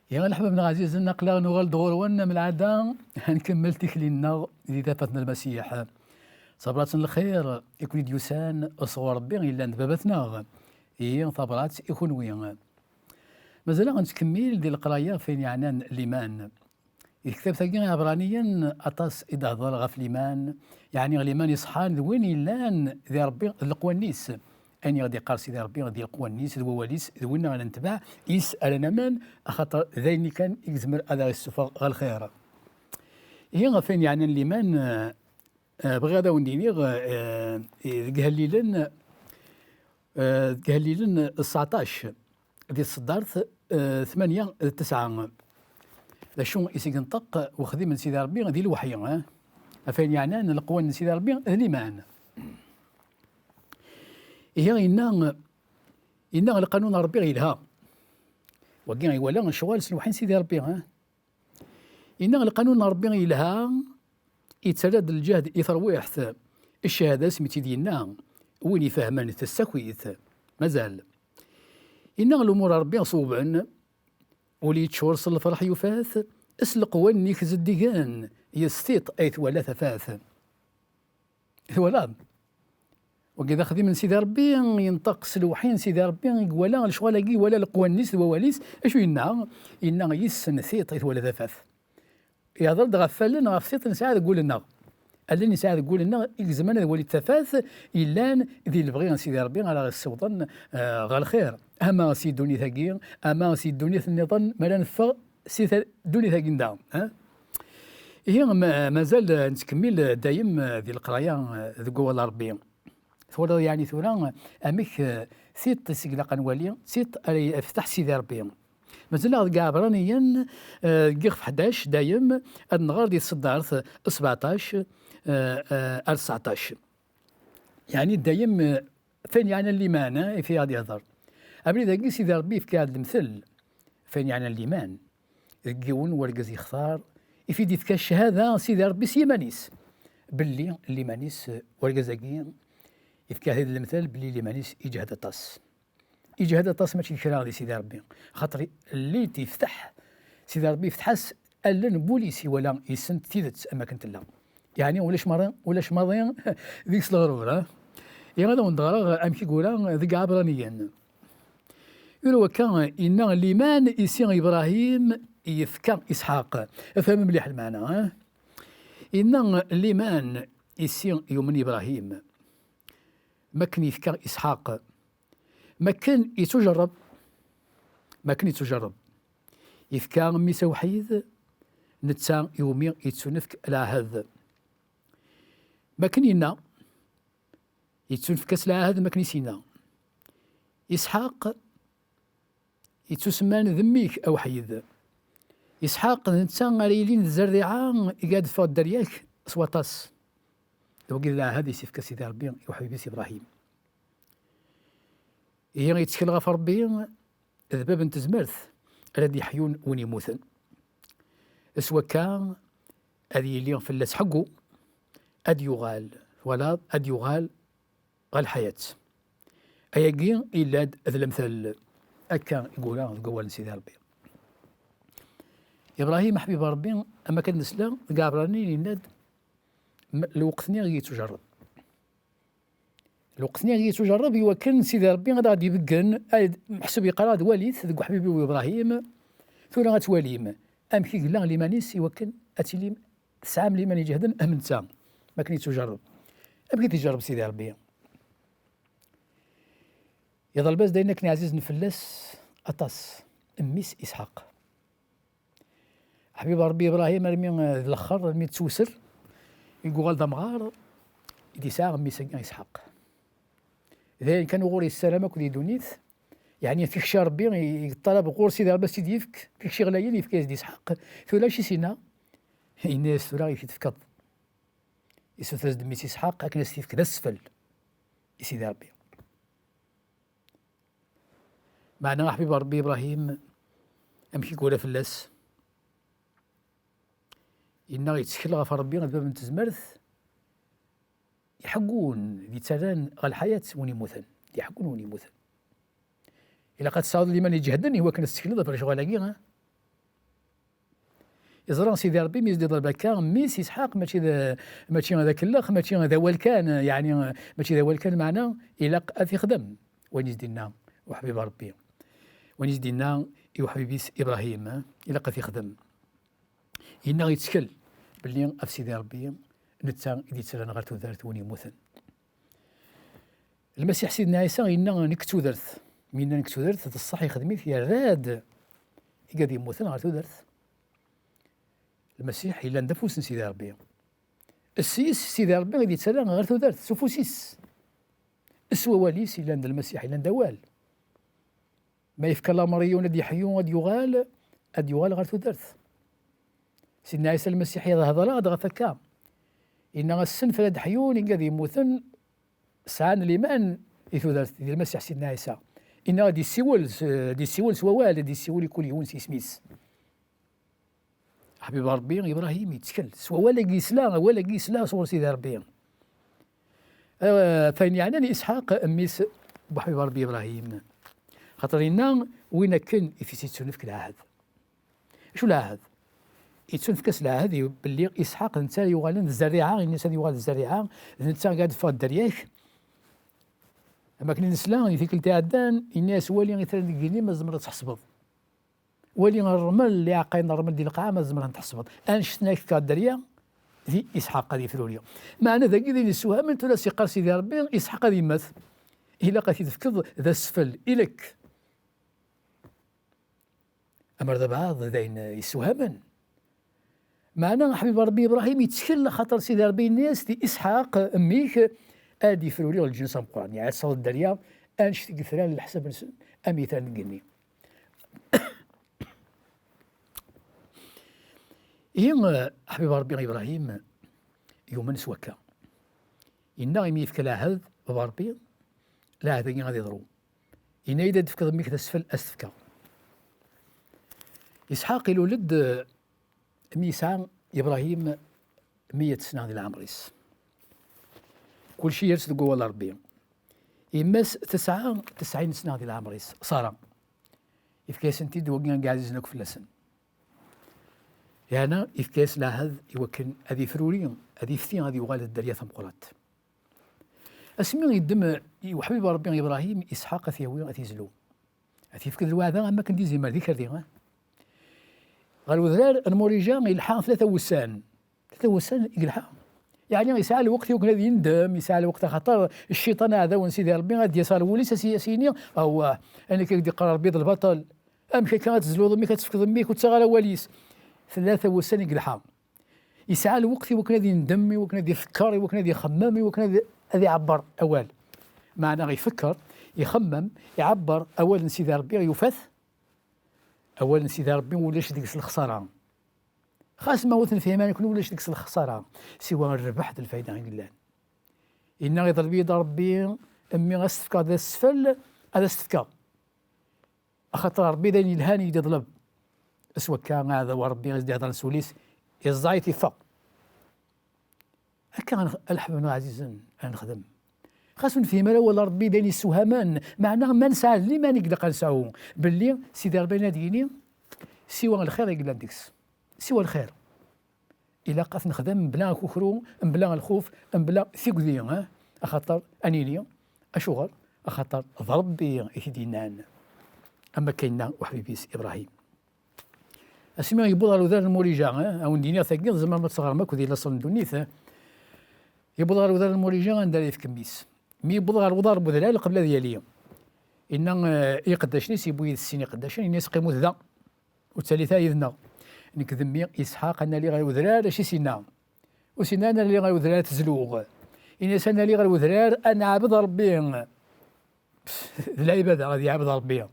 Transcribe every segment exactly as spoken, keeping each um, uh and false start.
Ya leḥbab-nneɣ ɛzizen, aql-aɣ nuɣal-d ɣur-wen am lɛada, ad nkemmel tikli-nneɣ di tafat n Lmasiḥ. Tabrat n lxir i ken-id-yusan sɣur Ṛebbi yellan d baba-tneɣ, ihi tabrat i kunwi. Mazal-aɣ nettkemmil di leqraya f ayen yeɛnan liman. Di tektabt-agi Iɛebraniyen, aṭas i d-tehder ɣef liman, yeɛni liman iṣeḥḥan d win yellan di Ṛebbi d leqwanen-is. Ayen i ɣ-d-iqqar Sidi Ṛebbi di leqwanen-is, d wawal-is, d winna ara netbeɛ, is ara namen, axaṭer d ayen kan i yezmer ad aɣ-issufeɣ ɣer lxir. Ihi ɣef wayen yeɛnan liman, eh, bɣiɣ ad awen-d-iniɣ, eh, deg Ihellilen, eh, deg Ihellilen tseɛṭac, di tseddart, eh, tmanya d tesɛa. D acu i s-yenṭeq wexdim n Sidi Ṛebbi di lweḥyi, eh? Ɣef wayen yeɛnan leqwanen n Sidi Ṛebbi d liman. Ihi yenna, yenna lqanun n Ṛebbi yelha. Wagi iwala lecɣal s lweḥyi n Sidi Ṛebbi, eh? Yenna lqanun n Ṛebbi yelha, yettarra-d lǧehd i terwiḥt. Ccahada asmi tt-id-yenna, win ifehmen tessaki-t. Mazal. Yenna lumuṛ n Ṛebbi ṣewben, ul yeččur s lferḥ yufa-t, s leqwanen-ik zeddigen, yes tiṭ ay twala tafat. Twalaḍ? Wagi d axdim n Sidi Ṛebbi, yenṭeq s lewḥi n Sidi Ṛebbi, i iwala lecɣal-agi, iwala leqwanen-is d wawal-is. Acu yenna? Yenna yes-sen tiṭ i twala tafat. Yehder-d ɣef allen, ɣef tiṭ nesɛa deg wul-nneɣ. Allen nesɛa deg wul-nneɣ, i izemren ad walit tafat yellan di lebɣi n Sidi Ṛebbi ara ɣ-issewḍen, eh, ɣer lxir. Ama si ddunit-agi, ama si ddunit nniḍen, mi ara neffeɣ si ta-, ddunit-agi n da, eh? Ihi, ma-, mazal, eh, nettkemmil, eh, dayem, eh, di leqraya, eh, deg wawal n Ṛebbi. Twalaḍ yeɛni tura, eh, amek, eh, tiṭ i s-ilaq ad nwali, tiṭ ara yefteḥ Sidi Ṛebbi. Mazal-aɣ deg Iɛebraniyen, eh, deg ixef ḥdac, dayem, ad nɣer di tseddart, eh, sbeɛṭac, eh, eh, ar tseɛṭac. Yeɛni dayem, eh, f ayen yeɛnan liman, eh, i fi aɣ-d-yehder. Abrid-agi Sidi Ṛebbi yefka-aɣ-d lemtel f ayen yeɛnan liman. Deg yiwen wergaz yextar, i fi d-yefka ccahada Sidi Ṛebbi s yiman-is. Belli liman-is, eh, wergaz-agi yefka-t-id lemtel belli liman-is iǧhed aṭas. Iǧhed aṭas mačči d kra di Sidi Ṛebbi. Xaṭer llit yefteḥ, Sidi Ṛebbi yefteḥ-as allen n wul-is, iwala yes-sent tidet am akken tella. Yeɛni ulac maḍi, ulac maḍi deg-s leɣrur, ha? Ihi ad awen-d-ɣreɣ amek i yura deg Iɛebraniyen. Yura wakka, inna liman i si Ibrahim yefka Isḥaq. Fhem mliḥ lmeɛna, ha? Inna liman i si yumen Ibrahim. Makken yefka Isḥaq. Makken yettujerreb, makken yettujerreb, yefka mmi-s awḥid, netta iwumi yettunefk lɛahed. Makken yenna, yettunefk-as lɛahed makken i s-yenna. Isḥaq yettusemman d mmi-k awḥid. Isḥaq d netta ara yilin d zerriɛa i ad d-teffeɣ dderya-k s waṭas. D wagi d lɛahed i s-ifka Sidi Ṛebbi i uḥbib-is Ibrahim. Ihi yettkel ɣef Ṛebbi, d bab n tezmert, ara d-yeḥyun win yemmuten. S wakka, ad yili fell-as ḥeggu, ad yuɣal, twalaḍ, ad yuɣal ɣer lḥayat. Ayagi yella-d d lemtel, akka i yura deg wawal n Sidi Ṛebbi. Ibrahim, aḥbib Ṛebbi, am akken nesla, deg Iɛebraniyen yenna-d, m-, lweqt-nni i yettujerreb. Lweqt-nni i yettujerreb i wakken Sidi Ṛebbi ad aɣ-d-ibeggen, ad, meḥsub yeqqar-aɣ-d walit deg uḥbib-iw Ibrahim, tura ad twalim amek i yella liman-is i wakken ad tilim tesɛam liman iǧehden am netta, mi akken yettujerreb. Amek i t-ijerreb Sidi Ṛebbi? Iḍleb-as-d ayen akken ɛzizen fell-as aṭas, mmi-s Isḥaq. Ḥbib Ṛebbi Ibrahim, armi, eh, d lexxer, armi d tewser, i yuɣal d amɣar, i d-yesɛa mmi-s-agi Isḥaq. D ayen kan uɣur yessaram akk di ddunit, yeɛni tikci Ṛebbi i, i yeṭṭalab ɣur Sidi Ṛebbi ad s-tt-id-yefk, tikci ɣlayen yefka-yas-d Isḥaq. Tura acu i s-yenna? Yenna-yas tura i k-tefkeḍ. Isuter-as-d mmi-s Isḥaq akken ad s-t-yefk d asfel i Sidi Ṛebbi. Meɛna aḥbib Ṛebbi Ibrahim, amek i yura fell-as? Yenna yettkel ɣef Ṛebbi d bab n tezmert, iḥeggun d yettarran ɣer lḥayat win yemmuten, d iḥeggun win yemmuten. Ilaq ad tesɛuḍ liman iǧehden i wakken ad tettekleḍ ɣef lecɣal-agi, ha? Yeẓra Sidi Ṛebbi mi s-d-iḍleb akka mmi-s Isḥaq, mačči d, mačči d akellex, mačči d awal kan, yeɛni mačči d awal kan, meɛna ilaq ad t-ixdem wayen i s-d-inna uḥbib Ṛebbi. Wayen i s-d-inna i uḥbib-is Ibṛahim, ilaq ad t-ixdem. Yenna yettkel belli ɣef Sidi Ṛebbi, netta i d-yettarran ɣer tudert win yemmuten. Lmasiḥ Sidna Ɛisa yenna nekk d tudert. Mi yenna nekk d tudert, d ṣṣeḥ ixdem-it, yerra-d igad yemmuten ɣer tudert. Lmasiḥ yellan d afus n Sidi Ṛebbi. S yis Sidi Ṛebbi i d-yettarra ɣer tudert, s ufus-is. S wawal-is yellan d Lmasiḥ, yellan d awal. Ma yefka lamer i yiwen ad yeḥyu, ad yuɣal, ad yuɣal ɣer tudert. Sidna Ɛisa Lmasiḥ yehḍer-aɣ-d ɣef akka. Yenna ass-n fell-ad ḥyun igad yemmuten, sɛan liman i tudert, di Lmasiḥ Sidna Ɛisa. Yenna ad yessiwel s, ad yessiwel s wawal, ad yessiwel i kul yiwen s yisem-is. Ḥbib Ṛebbi Ibṛahim yettkel s wawal-agi yesla, awal-agi yesla sɣur Sidi Ṛebbi. Eh, fayen yeɛnan Isḥaq, mmi-s n uḥbib Ṛebbi Ibṛahim. Xaṭer yenna win akken i t-yettunefk lɛahd. Acu lɛahd? Yettunefk-as lɛahd i belli Isḥaq d netta ara yuɣalen d zzerriɛa, yenna-as ad yuɣal d zzerriɛa, d netta i ad d-teffeɣ dderya-k. Am akken i nesla i tikkelt iɛeddan, yenna-as wali itran deg igenni ma tzemreḍ ad tḥesbeḍ. Wali ṛṛmel, iɛeqqayen n ṛṛmel di lqaɛa ma tzemreḍ ad ten-tḥesbeḍ. Annect-nni ad k-fkeɣ dderya, di Isḥaq ad ifruri. Meɛna dagi d ayen yessewhamen, tura s-yeqqar Sidi Ṛebbi, Isḥaq ad yemmet. Ilaq ad t-id-tefkeḍ d asfel, ilek. Amer d abɛaḍ d ayen yessewhamen. Meɛna aḥbib Ṛebbi Ibṛahim yettkel, axaṭer Sidi Ṛebbi yenna-yas di Isḥaq, mmi-k, ad ifruri lǧens ameqqran, yeɛṣa dderya, annect i yefran leḥsab-nsen am itran deg igenni. Ihi, aḥbib Ṛebbi Ibṛahim yumen s wakka. Yenna imi yefka lɛahd baba Ṛebbi, lɛahd-agi ad iḍru. Yenna-yi-d ad d-tefkeḍ mmi-k d asfel, ad s-t-fkeɣ. Isḥaq ilul-d mi yesɛa Ibṛahim meyya sna di leɛmer-is. Kulci yers deg wawal n Ṛebbi. Yemma-s tesɛa tesɛin sna di leɛmer-is, Ṣara. Yefka-yasent-id wagi i ɛzizen akk fell-asen. Yeɛna yefka-yas lɛahd i wakken ad ifruri, ad ifti, ad yuɣal d dderya tameqqrant. Asmi yeddem i uḥbib Ṛebbi Ibṛahim Isḥaq ad t-yawi ad t-izlu. Ad t-yefk d lweɛda am wakken d izimer d ikerri, eh? Ɣer udrar n Murija yelḥa tlata wussan. Tlata wussan i yelḥa. Yeɛni yesɛa lweqt i wakken ad yendem, yesɛa lweqt axaṭer cciṭan aɛdaw n Sidi Ṛebbi ad d-yas ɣer wul-is, as-, as-yini, awah, amek i k-d-iqqar Ṛebbi d lbaṭel? Amek akka ad tezluḍ mmi-k, ad tefkeḍ mmi-k ur tettaɣ ara awal-is? Tlata wussan i yelḥa. Yesɛa lweqt i wakken ad yendem, i wakken ad ifekker, i wakken ad ixemmem, i wakken ad, ad iɛebber awal. Meɛna ifekker, ixemmem, iɛebber awal n Sidi Ṛebbi, yufa-t. Awal n Sidi Ṛebbi ulac deg-s lexṣara. Xas ma ur t-nefhim ara, ulac deg-s lexṣara, siwa rrbeḥ d lfayda i yellan. Yenna iḍleb-iyi-d Ṛebbi, mmi, ad s-tefkeḍ d asfel, ad as-t-fkeɣ. Axaṭer Ṛebbi d ayen yelhan i yi-d-iḍleb. S wakka, aɛdaw n Ṛebbi i s-d-ihedṛen s wul-is, iẓẓeɛ-it, iffeɣ. Akka a nex-, a leḥbab-nneɣ ɛzizen, a nexdem. Xas ur nefhim ara awal n Ṛebbi d ayen yessewhamen, meɛna ma nesɛa d liman i ilaq ad nesɛu, belli Sidi Ṛebbi ad yini, siwa lxir i yellan deg-s. Siwa lxir. Ilaq ad t-nexdem mebla akukru, mebla lxuf, mebla tigdi, eh? Axaṭer, ad nini, acuɣer? Axaṭer d Ṛebbi i t-id-yennan. Am akka yenna uḥbib-is Ibṛahim. Asmi yewweḍ ɣer udrar n Murija, eh? A wen-d-iniɣ tagi, tzemrem ad teɣrem akk di laṣel n ddunit, eh? Yewweḍ ɣer udrar n Murija anda ara yefk mmi-s. Mi yewweḍ ɣer uḍar n udrar, qbel ad yali, yenna, eh, i iqeddacen-is, yewwi yid-s sin iqeddacen, yenna-as qqimet da. Ur ttalit ara yid-neɣ. Nekk d mmi Isḥaq, ad nali ɣer udrar, acu i s-yenna? Ur s-yenna ara ad nali ɣer udrar ad tezluɣ. Yenna-as ad nali ɣer udrar ad neɛbed Ṛebbi. D lɛibada ad yeɛbed Ṛebbi.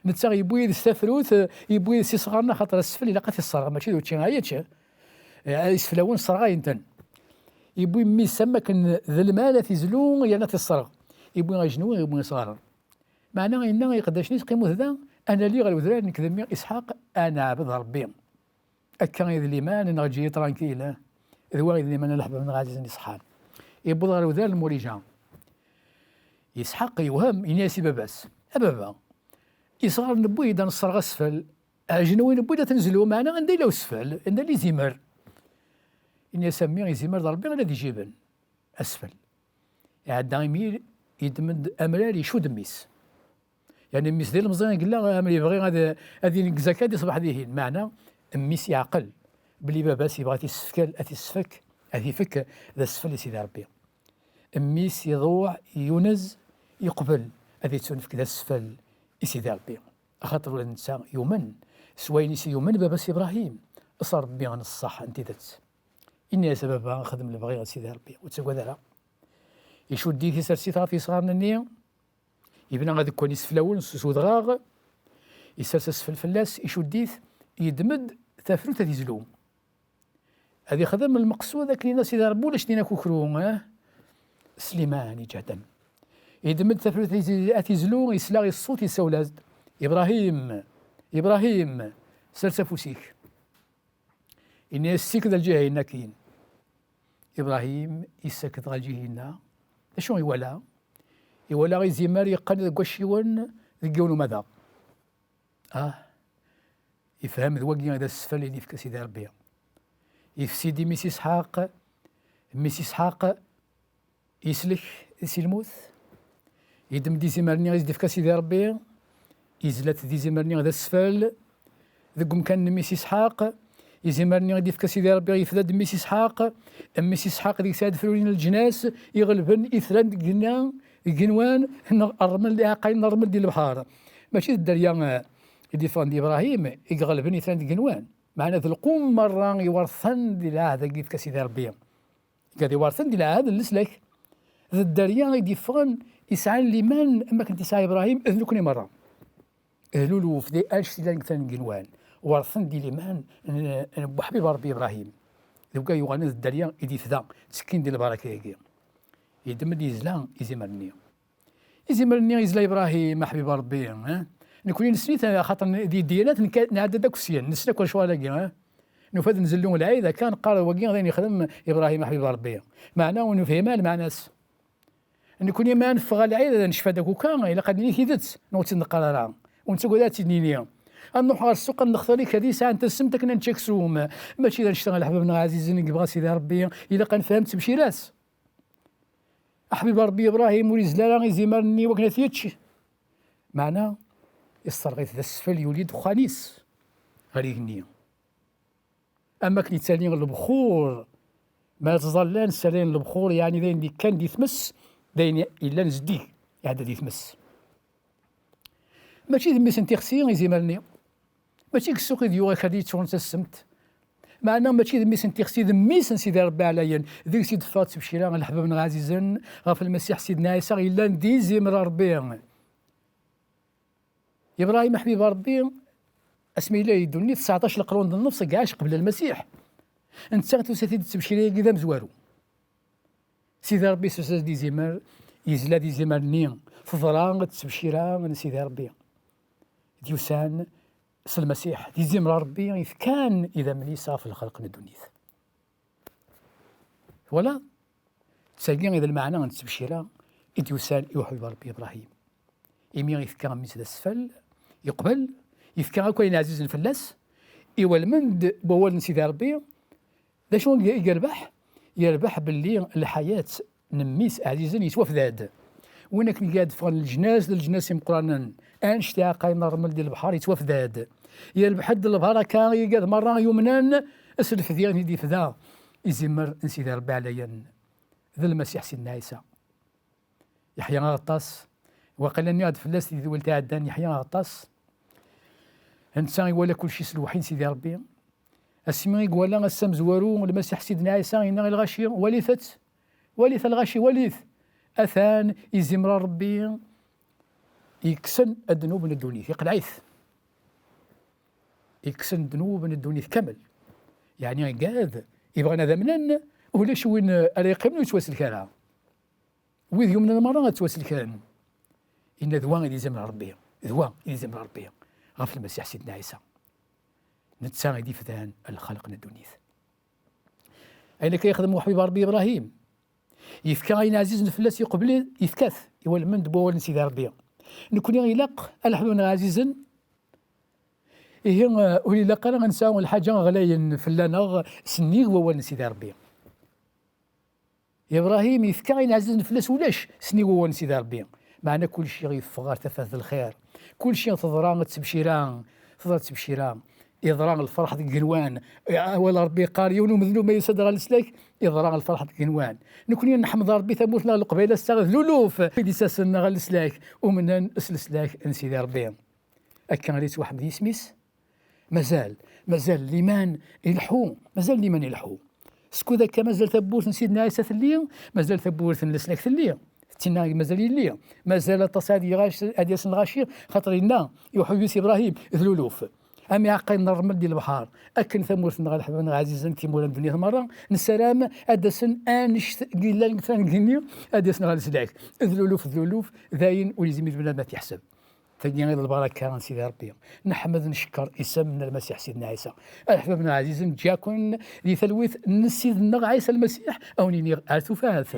Netta yewwi yid-s tafrut, yewwi yid-s isɣaren, axaṭer asfel ilaq ad t-isserɣ, mačči d učči ara yečč. Eh, iseflawen sserɣayen-ten. Yewwi mmi-s am wakken d lmal ad t-izlu yerna ad t-isserɣ. Yewwi ajenwi, yewwi isɣaren. Meɛna yenna i iqeddacen-is, qqimet da, ad nali ɣer udrar, nekk d mmi Isḥaq, ad neɛbed Ṛebbi. Akka i d liman, neɣ eǧǧ-iyi tranquille, eh? D wa i d liman, a leḥbab-nneɣ ɛzizen iṣeḥḥan. Yewweḍ ɣer udrar n Murija. Isḥaq yewhem, yenna-yas i baba-s, a baba, isɣaren newwi-d ad nesserɣ asfel, Ajenwi n win wwin ad t-nezlu, meɛna anda yella usfel, anda yella izimer? Ini-as a mmi, izimer d Ṛebbi ara d-ijiben asfel. Iɛedda imir, yeddem-d amrar, icudd mmi-s. Yeɛni mmi-s d ilemẓi i yella, amer yebɣi ad, ad ineggez akka di ṣṣbeḥ dihin. Meɛna mmi-s yeɛqel belli baba-s yebɣa ad t-issefk, ad t-issefk, ad t-ifek d asfel i Sidi Ṛebbi. Mmi-s iḍuɛ, yunez, yeqbel ad ittunefk d asfel i Sidi Ṛebbi. Axaṭer ula d netta yumen s wayen i s-yumen baba-s Ibṛahim, s Ṛebbi n ṣṣeḥ n tidet. Ini-as a baba, xdem lebɣi n Sidi Ṛebbi, ur ttagad ara. Icudd-it, isers-it ɣef yesɣaren-nni, yebna adekkan iseflawen s, s udɣaɣ, isers asfel fell-as, icudd-it, yeddem-d tafrut ad izlu. Ad ixdem lmeqsud akken yenna Sidi Ṛebbi, ulac din akukru, eh? Sliman iǧehden. Yeddem-d tafrut ad iz-, ad izlu, yesla i ṣṣut yessawel-as-d: Ibṛahim, Ibṛahim, sers afus-ik. Ini-as, ssaked ɣer lǧiha-inna akkin. Ibṛahim yessaked ɣer lǧiha-inna. D acu iwala? Iwala izimer yeqqen deg wacciwen deg yiwen umadaɣ. Ah, yefhem d wagi i d asfel i d-yefka Sidi Ṛebbi. Yefsi-d i mmi-s Isḥaq, mmi-s Isḥaq yeslek si lmut, yeddem-d izimer-nni i s-d-ifka Sidi Ṛebbi, yezla-t d izimer-nni d asfel deg umkan n mmi-s Isḥaq, izimer-nni i d-ifka Sidi Ṛebbi yefda-d mmi-s Isḥaq, mmi-s Isḥaq deg-s ad frurin leǧnas iɣelben itran deg igenni, deg igenwan, neɣ ṛṛmel, iɛeqqayen n ṛṛmel di lebḥer. Mačči d dderya, eh, i d-iffɣen d Ibṛahim i iɣelben itran deg igenwan, meɛna d lqum merra iwerten di lɛahd-agi yefka Sidi Ṛebbi. Iga d iwerten di lɛahd n leslak. D dderya i d-yeffɣen, yesɛan liman am wakken t-yesɛa Ibṛahim, d nekni merra. D luluf, d annect yellan deg itran n igenwan, werten di liman n, n Buḥbib Ṛebbi Ibṛahim. D wigad yuɣalen d dderya i d-yefda, ttekkin di lbaraka-agi. Yeddem-d yezla izimer-nni. Izimer-nni yezla Ibṛahim, aḥbib Ṛebbi, eh? Nekni nessen-it, axaṭer di ddyanat nekka, nɛedda-d akk syin, nessen akk lecɣal-agi, eh? Nufa-d nzellu lɛid, akka neqqar wagi d ayen yexdem Ibṛahim, aḥbib Ṛebbi. Meɛna ur nefhim ara lmeɛna-s. Nekni ma neffeɣ ɣer lɛid ad necfa-d akk akka, ilaq ad nini tidet, neɣ ur tt-id-neqqar ara. Ur nettagad ad tt-id-nini. Ad nruḥ ɣer ssuq, ad nextar ikerri yesɛan tassemt akken ad nečč aksum. Mačči d annect-a a leḥbab-nneɣ ɛzizen i yebɣa Sidi Ṛebbi, ilaq ad nefhem ttebcira-s. Aḥbib Ṛebbi Ibṛahim ur izla ara izimer-nni wakken ad t-yečč. Meɛna, isserɣ-it d asfel, yuli ddexxan-is ɣer igenni. Am wakken yettali lebxur, ma ttẓallan sserrayen lebxur, yeɛni d ayen d-yekkan di tmes, d ayen yellan zeddig, iɛedda di tmes. Mačči d mmi-s n tixsi izimer-nni. Mačči deg ssuq i d-yuɣ akerri yeččuren d tassemt. Meɛna mačči d mmi-s n tixsi, d mmi-s n Sidi Ṛebbi ɛlayen. Deg-s i d-teffeɣ ttebcira n leḥbab-nneɣ ɛzizen ɣef Lmasiḥ Sidna Ɛisa yellan d izimer n Ṛebbi. Ibṛahim aḥbib Ṛebbi, asmi yella di ddunit, tseɛṭac leqrun d nnefṣ deg iɛac qbel Lmasiḥ. Netta tusa-t-id ttebcira-agi d amezwaru. Sidi Ṛebbi yessusa-d izimer, yezla d izimer-nni, teḍra ttebcira n Sidi Ṛebbi d-yusan s Lmasiḥ, d izimer n Ṛebbi yefkan idammen-is ɣef lxelq n ddunit. Twalaḍ? D tagi i d lmeɛna n ttebcira i d-yusan i uḥbib Ṛebbi Ibṛahim. Imi yefka mmi-s d asfel, yeqbel, yefka akk ayen ɛzizen fell-as, iwalmen-d wawal n Sidi Ṛebbi, d acu i yerbeḥ? Yerbeḥ belli lḥayat n mmi-s ɛzizen yettwafda-d. Win akken i ad ffɣen leǧnas, d leǧnas imeqqranen, annect iɛeqqayen n ṛṛmel di lebḥer yettwafda-d. Yerbeḥ-d lebḥer akka, igad merra yumnen s lefdi i d-ifda izimer n Sidi Ṛebbi ɛlayen, d Lmasiḥ Sidna Ɛisa. Yeḥya Aɣeṭṭas, waqila nniɣ-d fell-as di tedwilt iɛeddan, Yeḥya Aɣeṭṭas, netta iwala kulci s lweḥyi n Sidi Ṛebbi. Asmi i iwala ass amezwaru, Lmasiḥ Sidna Ɛisa yenna i lɣaci: "Walit-t, walit a lɣaci, walit! Atan izimer n Ṛebbi yekksen ddnub n ddunit, iqleɛ-it. Yekksen ddnub n ddunit kamel." Yeɛni igad, ibɣan ad amnen, ulac win ara yeqqimen ur yettwaselk ara. Wid yumnen merra ad ttwaselken. Inna d wa i d izimer n Ṛebbi, d wa i d izimer n Ṛebbi ɣef Lmasiḥ Sidna Ɛisa. Netta i d-ifdan lxelq n ddunit. Ayen akka yexdem uḥbib Ṛebbi Ibṛahim, yefka ayen ɛzizen fell-as, yeqbel, yefka-t, iwalmen-d wawal n Sidi Ṛebbi. Nekni ilaq, a leḥbab-nneɣ ɛzizen, Ihi, eh, ur ilaq ara ad nesɛu lḥaǧa ɣlayen fell-aneɣ, sennig wawal n Sidi Ṛebbi. Ibrahim yefka ayen ɛzizen fell-as ulac, sennig wawal n Sidi Ṛebbi. Meɛna kulci yeffeɣ ɣer tafat d lxir. Kulci teḍra ttebcira, teḍra ttebcira. Iḍra lferḥ deg igenwan. Awal Ṛebbi yeqqar, yiwen umednub ma yusa-d ɣer leslak, iḍra lferḥ deg igenwan. Nekni nḥemmed Ṛebbi, tamurt-nneɣ Leqbayel ass-a d luluf i d-isasen ɣer leslak, umnen s leslak n Sidi Ṛebbi. Akka ara yettwaḥmed yisem-is. Mazal, mazal liman ileḥḥu, mazal liman ileḥḥu. Skud akka mazal tawwurt n Sidna Ɛisa telli, mazal tawwurt n leslak telli. Tettinna mazal yelli, mazal aṭas ad iɣac-, ad yasen lɣaci, xaṭer yenna i uḥuyyus Ibrahim, d luluf. Am iɛeqqayen n ṛṛmel di lebḥer, akken tamurt-nneɣ a leḥbab-nneɣ ɛzizen, timura n ddunit merra, nessaram ad d-asen annect yellan deg tfanga-nni, ad d-asen ɣer leslak. D luluf, d luluf, d ayen ur yezmir bnadem ad t-yeḥseb. Tagi i d lbaraka n Sidi Ṛebbi. Neḥmed, ncekker isem n Lmasiḥ Sidna Ɛisa. A leḥbab-nneɣ ɛzizen, ǧǧiɣ-ken di talwit n Sidna Ɛisa Lmasiḥ, a wen-iniɣ ar tufat.